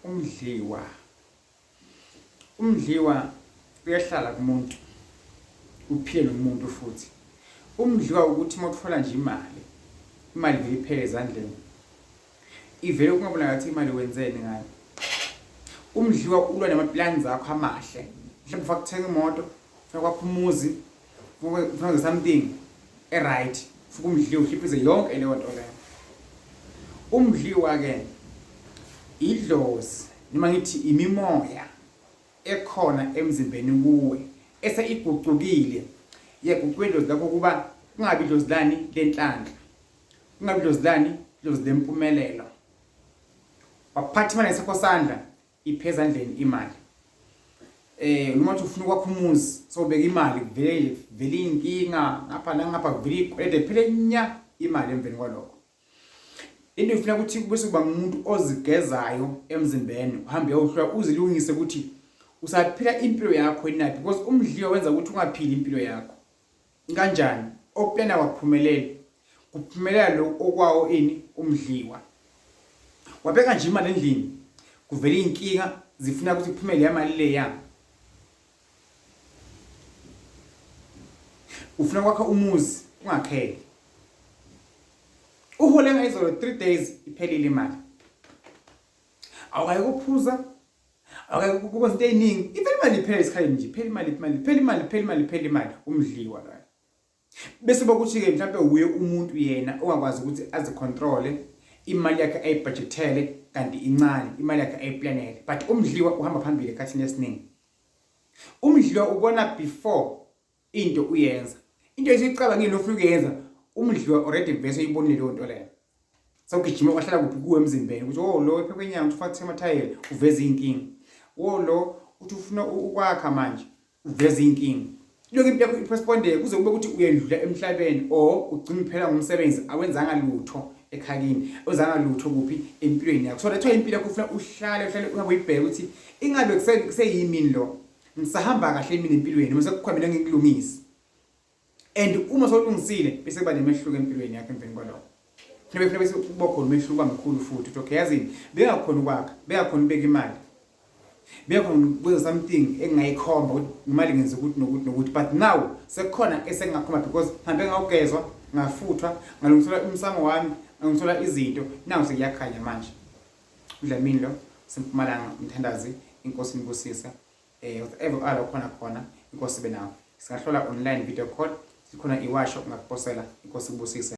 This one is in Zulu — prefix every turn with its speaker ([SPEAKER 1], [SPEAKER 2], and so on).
[SPEAKER 1] Umdliwa. Umdliwa uyahlala kumuntu, uphile nomuntu futhi. Umdliwa ukuthi uma uthola nje imali, imali vele iphele ezandleni. Ivele kungabonakali ukuthi imali wenzeni ngayo. Umdliwa ulwa nama-plans akho amahle. Mhlawumbe ufuna ukuthenga imoto, ufuna kwakha umuzi, ufuna ukwenza something e-right. Ufika umdliwa uhliphize yonke leyo nto leyo. Umdliwa-ke idlozi noma ngithi imimoya ekhona emzimbeni kuwe ese igucukile yaguquka idlozi lakho kuba kungabi idlozi lani lenhlanhla kungabi idlozi lani idlozi lempumelelo waphatha imali ngesakho sandla iphe ezandleni imali eh noma uthi ufuna ukwakha umuzi sobeka imali kuvele vele inkinga ngapha nangapha kuvele ikwelede phele nya imali emveni kwalokho into ifuna ukuthi bese kuba ngumuntu ozigezayo emzimbeni uhambe uyohlola uzilungise ukuthi usaphila impilo yakho yini because umdliwa wenza ukuthi ungaphili impilo yakho Kanjani? Okuplana kwakuphumeleli. Kuphumelela lokhu okwawo ini umdliwa. Wabeka nje imali endlini. Kuvela izinkinga zifuna ukuthi kuphume leya mali leya. Ufuna kwakha umuzi ungakheli. Uhole ngayizolo 3 days iphelile imali. Awukayi kuphuza Awukayi kukwenza into eyiningi. Iphela imali iphela isikhaleni nje. Phela imali imali phela imali phela imali phela imali umdliwa loyo. Bese bokuthi ke mhlawumbe uye umuntu yena ongakwazi ukuthi azicontrole imali yakhe ayibudgethele kanti incane imali yakhe ayiplanele but umdliwa uhamba phambili ekhathini esiningi. Umdliwa ubona before into uyenza into esiyicabangile ofuna ukuyenza umdliwa already vese uyibonile leyo nto leyo sewugijima wahlala kuphi kuwe emzimbeni ukuthi oh lo ephekwe inyanga uthi ufuna amathayela uveza iy'nkinga oh lo uthi ufuna ukwakha manje uveza iy'nkinga lokhu impilo yakho iphostpondeke kuze kube ukuthi uyendlula emhlabeni or ugcina uphela ngomsebenzi awenzanga lutho ekhakini awenzanga lutho kuphi empilweni yakho so that's why impilo yakho ufuna uhlale uhlale uhambe uyibheke ukuthi ingabe kuseyimini lo ngisahamba kahle mina empilweni noma sekukhona mina ngikulungise and uma sewulungisile bese kuba nemehluko empilweni yakho emveni kwalokho kufuneka kufuneka bese kuba khona umehluko omkhulu futhi uthi okay yazini bengakhona ukwakha bengakhona ubeka imali bengakhona ukwenza something engingayikhomba ukuthi imali ngenza ukuthi nokuthi nokuthi but now sekukhona esengingakhomba because hambe ngawugezwa ngafuthwa ngalungiselwa umsamo wami ngalungiselwa izinto now sekuyakhanya manje uDlamini lo sempumalanga umthandazi inkosi inibusise eh whatever ala ukhona khona inkosi ibe nawe singahlola online video call sikhona iwasho ungakuposela inkosi ibusise.